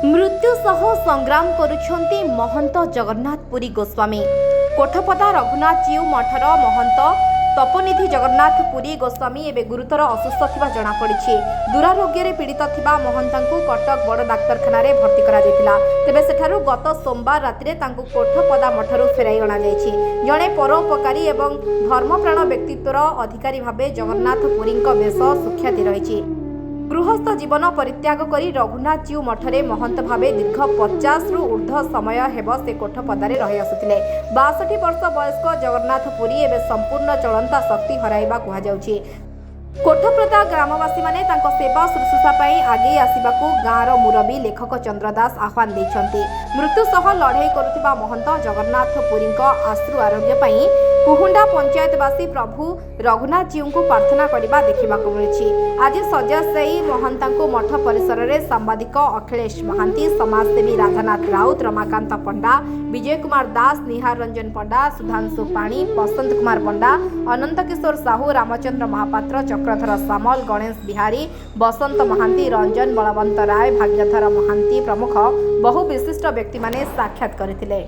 ମୃତ୍ୟୁ ସହ ସଂଗ୍ରାମ କରୁଛନ୍ତି ମହନ୍ତ ଜଗନ୍ନାଥ ପୁରୀ ଗୋସ୍ୱାମୀ। କୋଠପଦା ରଘୁନାଥ ଜୀଉ ମଠର ମହନ୍ତ ତପନିଧି ଜଗନ୍ନାଥ ପୁରୀ ଗୋସ୍ୱାମୀ ଏବେ ଗୁରୁତର ଅସୁସ୍ଥ ଥିବା ଜଣାପଡ଼ିଛି। ଦୁରାରୋଗ୍ୟରେ ପୀଡ଼ିତ ଥିବା ମହନ୍ତଙ୍କୁ କଟକ ବଡ଼ ଡାକ୍ତରଖାନାରେ ଭର୍ତ୍ତି କରାଯାଇଥିଲା। ତେବେ ସେଠାରୁ ଗତ ସୋମବାର ରାତିରେ ତାଙ୍କୁ କୋଠପଦା ମଠରୁ ଫେରାଇ ଅଣାଯାଇଛି। ଜଣେ ପରୋପକାରୀ ଏବଂ ଧର୍ମପ୍ରାଣ ବ୍ୟକ୍ତିତ୍ୱର ଅଧିକାରୀ ଭାବେ ଜଗନ୍ନାଥ ପୁରୀଙ୍କ ବେଶ ସୁଖ୍ୟାତି ରହିଛି। ଗୃହସ୍ଥ ଜୀବନ ପରିତ୍ୟାଗ କରି ରଘୁନାଥ ଜୀଉ ମଠରେ ମହନ୍ତ ଭାବେ ଦୀର୍ଘ 50ରୁ ଉର୍ଦ୍ଧ୍ୱ ସମୟ ହେବ ସେ କୋଠପଦାରେ ରହିଆସୁଥିଲେ। 62 ବର୍ଷ ବୟସ୍କ ଜଗନ୍ନାଥ ପୁରୀ ଏବେ ସମ୍ପୂର୍ଣ୍ଣ ଚଳନ୍ତା ଶକ୍ତି ହରାଇବା କୁହାଯାଉଛି। କୋଠପ୍ରଦା ଗ୍ରାମବାସୀମାନେ ତାଙ୍କ ସେବା ଶୁଶ୍ରୂଷା ପାଇଁ ଆଗେଇ ଆସିବାକୁ ଗାଁର ମୁରବୀ ଲେଖକ ଚନ୍ଦ୍ର ଦାସ ଆହ୍ୱାନ ଦେଇଛନ୍ତି। ମୃତ୍ୟୁ ସହ ଲଢ଼େଇ କରୁଥିବା ମହନ୍ତ ଜଗନ୍ନାଥ ପୁରୀଙ୍କ ଆଶୁ ଆରୋଗ୍ୟ ପାଇଁ କୁହୁଣ୍ଡା ପଞ୍ଚାୟତବାସୀ ପ୍ରଭୁ ରଘୁନାଥ ଜୀଉଙ୍କୁ ପ୍ରାର୍ଥନା କରିବା ଦେଖିବାକୁ ମିଳିଛି। ଆଜି ଶଯ୍ୟାଶାୟୀ ମହନ୍ତଙ୍କୁ ମଠ ପରିସରରେ ସାମ୍ବାଦିକ ଅଖିଳେଶ ମହାନ୍ତି, ସମାଜସେବୀ ରାଧାନାଥ ରାଉତ, ରମାକାନ୍ତ ପଣ୍ଡା, ବିଜୟ କୁମାର ଦାସ, ନିହାର ରଞ୍ଜନ ପଣ୍ଡା, ସୁଧାଂଶୁ ପାଣି, ବସନ୍ତ କୁମାର ପଣ୍ଡା, ଅନନ୍ତ କିଶୋର ସାହୁ, ରାମଚନ୍ଦ୍ର ମହାପାତ୍ର, ଚକ୍ରଧର ସାମଲ, ଗଣେଶ ବିହାରୀ, ବସନ୍ତ ମହାନ୍ତି, ରଞ୍ଜନ ବଳବନ୍ତ ରାୟ, ଭାଗ୍ୟଧର ମହାନ୍ତି ପ୍ରମୁଖ ବହୁ ବିଶିଷ୍ଟ ବ୍ୟକ୍ତିମାନେ ସାକ୍ଷାତ କରିଥିଲେ।